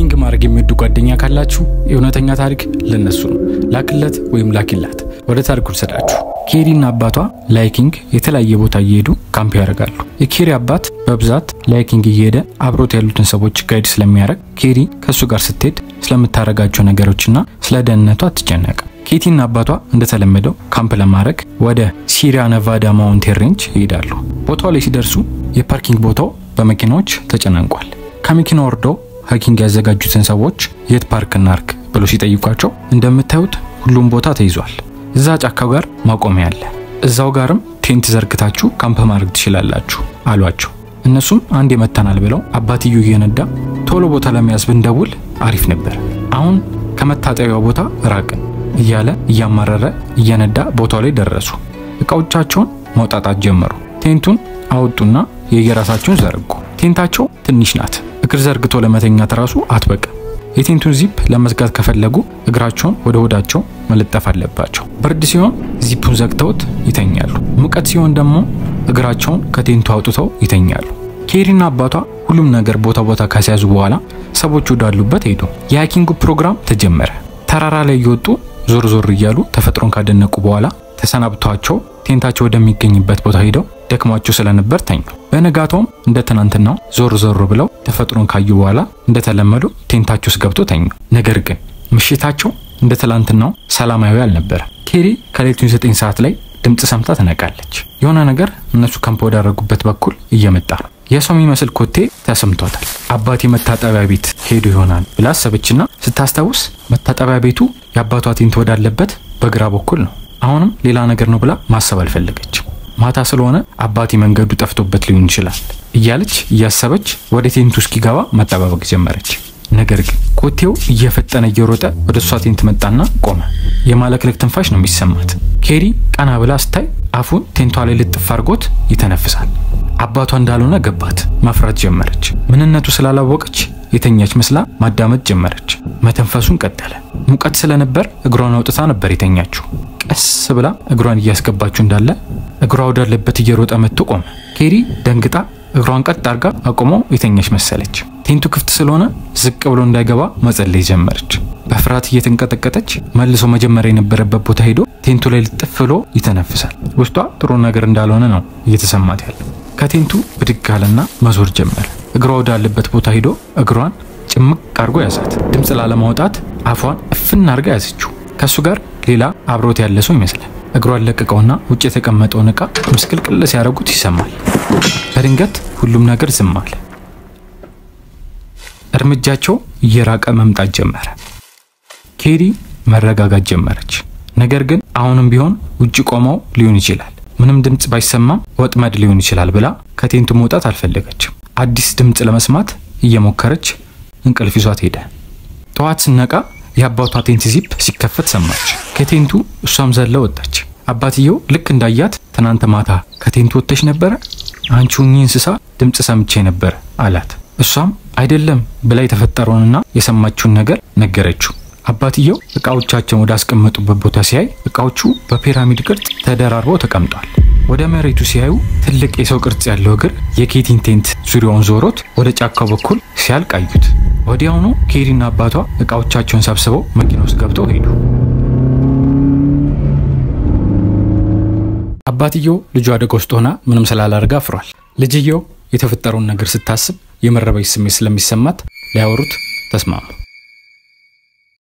Hiking ማድረግ የሚወዱ ጓደኛ ካላችሁ የእውነተኛ ታሪክ ለነሱ ነው። ላክለት ወይም ላኪላት። ወደ ታሪኩ ልሰዳችሁ። ኬሪና አባቷ ለ hiking የተለያየ ቦታ እየሄዱ ካምፕ ያደርጋሉ። የኬሪ አባት በብዛት ለ hiking እየሄደ አብሮት ያሉትን ሰዎች guide ስለሚያደርግ ኬሪ ከእሱ ጋር ስትሄድ ስለምታደርጋቸው ነገሮችና ስለ ደህንነቷ አትጨነቅም። ኬቲና አባቷ እንደተለመደው ካምፕ ለማድረግ ወደ Sierra Nevada Mountain Range ይሄዳሉ። ቦታው ላይ ሲደርሱ የ parking ቦታው በመኪናዎች ተጨናንቋል። ከመኪና ወርደው hiking ያዘጋጁትን ሰዎች የት ፓርክ እናርክ ብሎ ሲጠይቋቸው እንደምታዩት ሁሉም ቦታ ተይዟል። እዛ ጫካው ጋር ማቆሚያ አለ፣ እዛው ጋርም tent ዘርግታችሁ ካምፕ ማድረግ ትችላላችሁ አሏቸው። እነሱም አንድ የመተናል ብለው አባትዩ እየነዳ ቶሎ ቦታ ለመያዝ ብንደውል አሪፍ ነበር፣ አሁን ከመታጠቢያው ቦታ ራቅን እያለ እያማረረ እየነዳ ቦታው ላይ ደረሱ። እቃዎቻቸውን ማውጣጣት ጀመሩ። tent ኡን አወጡና የየራሳቸውን ዘረጉ። tent ኣቸው ትንሽ ናት፣ እግር ዘርግቶ ለመተኛት ራሱ አትበቃም። የ tent ኡን ዚፕ ለመዝጋት ከፈለጉ እግራቸውን ወደ ሆዳቸው መለጠፍ አለባቸው። ብርድ ሲሆን ዚፑን ዘግተውት ይተኛሉ። ሙቀት ሲሆን ደግሞ እግራቸውን ከ tent ኡ አውጥተው ይተኛሉ። ኬሪና አባቷ ሁሉም ነገር ቦታ ቦታ ካስያዙ በኋላ ሰዎች ወዳሉበት ሄዱ። የ hiking ኡ ፕሮግራም ተጀመረ። ተራራ ላይ እየወጡ ዞር ዞር እያሉ ተፈጥሮን ካደነቁ በኋላ ተሰናብቷቸው tent ኣቸው ወደሚገኝበት ቦታ ሄደው ደክሟቸው ስለነበር ተኙ። በነጋታውም እንደ ትናንትናው ዞር ዞር ብለው ተፈጥሮን ካዩ በኋላ እንደተለመዱ tent ኣቸው ውስጥ ገብቶ ተኙ። ነገር ግን ምሽታቸው እንደ ትናንትናው ሰላማዊ አልነበረ። ኬሪ ከሌሊቱ 9 ሰዓት ላይ ድምፅ ሰምታ ትነቃለች። የሆነ ነገር እነሱ ካምፕ ወዳረጉበት በኩል እየመጣ ነው። የሰው የሚመስል ኮቴ ተሰምቷታል። አባቴ መታጠቢያ ቤት ሄዶ ይሆናል ብላ አሰበችና ስታስታውስ መታጠቢያ ቤቱ የአባቷ tent ወዳለበት በግራ በኩል ነው። አሁንም ሌላ ነገር ነው ብላ ማሰብ አልፈለገችም። ማታ ስለሆነ አባቴ መንገዱ ጠፍቶበት ሊሆን ይችላል እያለች እያሰበች ወደ tent ኡ እስኪገባ መጠባበቅ ጀመረች። ነገር ግን ኮቴው እየፈጠነ እየሮጠ ወደ እሷ tent መጣና ቆመ። የማለክለክ ትንፋሽ ነው የሚሰማት። ኬሪ ቀና ብላ ስታይ አፉን tent ኧ ላይ ልጥፍ አድርጎት ይተነፍሳል። አባቷ እንዳልሆነ ገባት። መፍራት ጀመረች። ምንነቱ ስላላወቀች የተኛች መስላ ማዳመጥ ጀመረች። መተንፈሱን ቀጠለ። ሙቀት ስለነበር እግሯን አውጥታ ነበር የተኛችው። ቀስ ብላ እግሯን እያስገባችው እንዳለ እግሯ ወዳለበት እየሮጠ መጥቶ ቆመ። ኬሪ ደንግጣ እግሯን ቀጥ አርጋ አቁሞ የተኛች መሰለች። tent ኡ ክፍት ስለሆነ ዝቅ ብሎ እንዳይገባ መጸለይ ጀመረች። በፍርሃት እየተንቀጠቀጠች መልሶ መጀመሪያ የነበረበት ቦታ ሄዶ tent ኡ ላይ ልጥፍ ብሎ ይተነፍሳል። ውስጧ ጥሩ ነገር እንዳልሆነ ነው እየተሰማት ያለ። ከ tent ኡ ብድግ አለና መዞር ጀመረ። እግሯ ወዳለበት ቦታ ሄዶ እግሯን ጭምቅ አርጎ ያዛት። ድምፅ ላለማውጣት አፏን እፍን አርጋ ያዘችው። ከእሱ ጋር ሌላ አብሮት ያለ ሰው ይመስላል። እግሯን ለቅቀውና ውጭ የተቀመጠውን ዕቃ ምስቅልቅል ሲያደርጉት ይሰማል። በድንገት ሁሉም ነገር ዝም አለ። እርምጃቸው እየራቀ መምጣት ጀመረ። ኬሪ መረጋጋት ጀመረች። ነገር ግን አሁንም ቢሆን ውጭ ቆመው ሊሆን ይችላል፣ ምንም ድምፅ ባይሰማም ወጥመድ ሊሆን ይችላል ብላ ከ tent ኡ መውጣት አልፈለገችም። አዲስ ድምፅ ለመስማት እየሞከረች እንቅልፍ ይዟት ሄደ። ጠዋት ስትነቃ የአባቷ tent zip ሲከፈት ሰማች። ከ tent ኡ እሷም ዘላ ወጣች። አባትየው ልክ እንዳያት ትናንት ማታ ከ tent ኡ ወጥተሽ ነበረ? አንቺ ሁኚ እንስሳ ድምፅ ሰምቼ ነበር አላት። እሷም አይደለም ብላ የተፈጠረውንና የሰማችውን ነገር ነገረችው። አባትየው እቃዎቻቸውን ወዳስቀመጡበት ቦታ ሲያይ እቃዎቹ በፒራሚድ ቅርጽ ተደራርበው ተቀምጧል። ወደ መሬቱ ሲያዩ ትልቅ የሰው ቅርጽ ያለው እግር የኬቲን tent ዙሪያውን ዞሮት ወደ ጫካው በኩል ሲያልቅ አዩት። ወዲያውኑ ኬሪና አባቷ እቃዎቻቸውን ሰብስበው መኪና ውስጥ ገብተው ሄዱ። አባትየው ልጁ አደጋ ውስጥ ሆና ምንም ስላላደረገ አፍሯል። ልጅየው የተፈጠረውን ነገር ስታስብ የመረበሽ ስሜት ስለሚሰማት ሊያወሩት ተስማሙ።